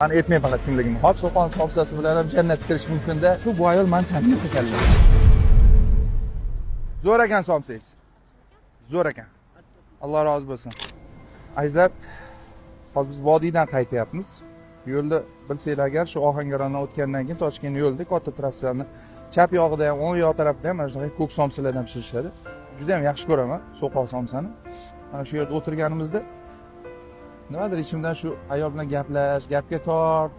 Man aytmayman kimligimni. Hop, So'qon somsasi bilan ham jannatga kirish mumkin-da. Shu bu ayol mani tanimas ekanlar. Zo'r ekan somsangiz. Zo'r ekan. Alloh rozi bo'lsin. Azizlar, hozir biz vodiydan qaytyapmiz. Yo'lda bilsanglar agar shu Ohangarondan o'tgandan keyin Toshkent yo'lida katta trassani chap yog'ida ham, o'ng yoq tarafida ham mana shunaqa ko'k somsalardan pishirishadi. Juda ham yaxshi ko'raman so'qoq somsani. Mana shu yerda o'tirganimizda nimadir ichimdan shu ayol bilan gaplash, gapga tort,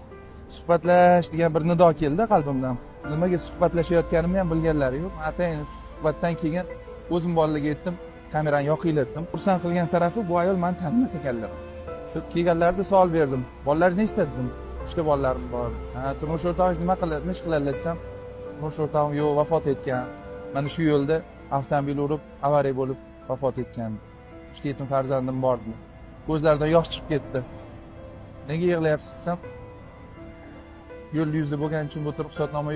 suhbatlash degan bir nido keldi qalbimdan. Nimaga suhbatlashayotganimni ham bilganlari yo'q. Atayin suhbatdan keyin o'zim bolalarga aytdim, kamerani yoqinglar dedim. Xursand qilgan tarafi bu ayol meni tanimas ekanlar. Shu kelganlarida savol berdim. Bolalaringiz nechta dedim. 3 ta bolalarim bor. Ha, turmush o'rtog'ingiz nima qiladi, nima ish qiladilar desam, turmush o'rtog'im yo'q, vafot etgan. Mana shu yo'lda avtomobil urib, avariya bo'lib vafot etgan. 3 ta yetim farzandim bor dedi. Ko'zlaridan yosh chiqib ketdi. Nega yig'layapsiz desam, yo'l yuzda bo'lgani uchun, bu ruxsatnoma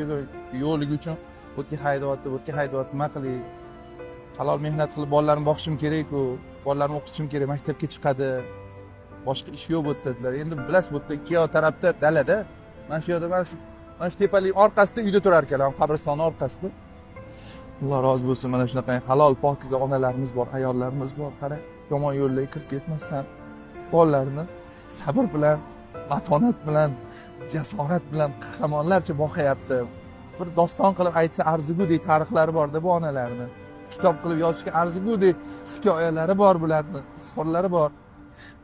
yo'qligi uchun o'tga haydayapti, o'tga haydayapti, nima qilay? Halol mehnat qilib bolalarimni boqishim kerak-ku, bolalarimni o'qitishim kerak, maktabga chiqadi. Boshqa ish yo'q bu yerda dedilar. Endi bilasiz, bu yerda ikki yoq tarafda dalada, mana shu yerda mana shu tepalik orqasida uyda turar ekanlar, qabristonni orqasida. Alloh rozi bo'lsin, mana shunaqa halol pokiza onalarimiz bor, ayollarimiz bor. Qarang, yomon yo'llarga kirib ketmasdan bolalarini sabr bilan, matonat bilan, jasorat bilan qahramonlarcha boqayapti. Bir doston qilib aytsa arzigudek tarixlari borda bu onalarni. Kitob qilib yozishga arzigudek hikoyalari bor bularni, izhorlari bor.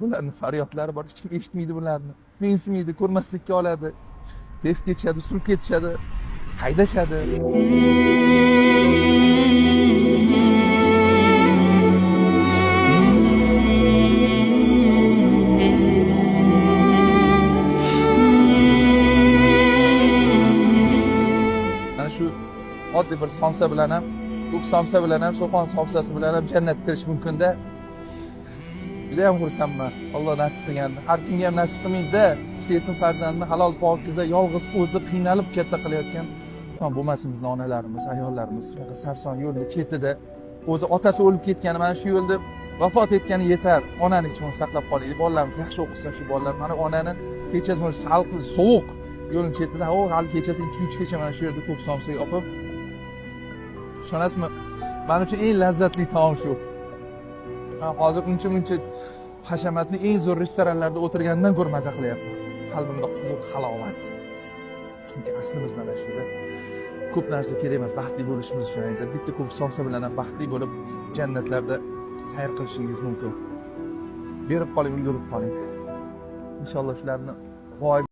Bularni faryodlari bor, hech kim eshitmaydi bularni. Mensimaydi, ko'rmaslikka oladi. Tepib ketishadi, surib ketishadi, haydashadi. Mana shu oddiy bir somsa bilan ham, ko'k somsa bilan ham, so'qon somsasi bilan ham jannatga kirish mumkin-da. Juda ham xursandman. Alloh nasib qilgan. Har kimga ham nasib qilmaydi-da. Uchta yetim farzandni halol pokiza yolg'iz o'zi qiynalib katta qilayotgan bo'lmasin bizni onalarimiz, ayollarimiz shunaqa sarson yo'lni chetida o'zi otasi o'lib ketgani, mana shu yo'lda vafot etgani yetar. Onani hech bo'lmasa saqlab qolaylik, bolalarimiz yaxshi o'qisin shu bolalar. Mana onani kechasi mana salqin, sovuq yo'lning chetida, o hali kechasi 2-3 gacha mana shu yerda ko'k somsa yopib, ishonasizmi? Men uchun eng lazzatli taom shu. Hozir uncha-muncha hashamatli eng zo'r restoranlarda o'tirgandan ko'ra maza qilyapman. Qalbimda huzur, halovat. Chunki aslimiz mana shuda. Ko'p narsa kerak emas baxtli bo'lishimiz uchun azizlar. Bitta ko'k somsa bilan ham baxtli bo'lib jannatlarda sayr qilishingiz mumkin. Berib qoling, ulgurib qoling. Inshaalloh shularni g'oyib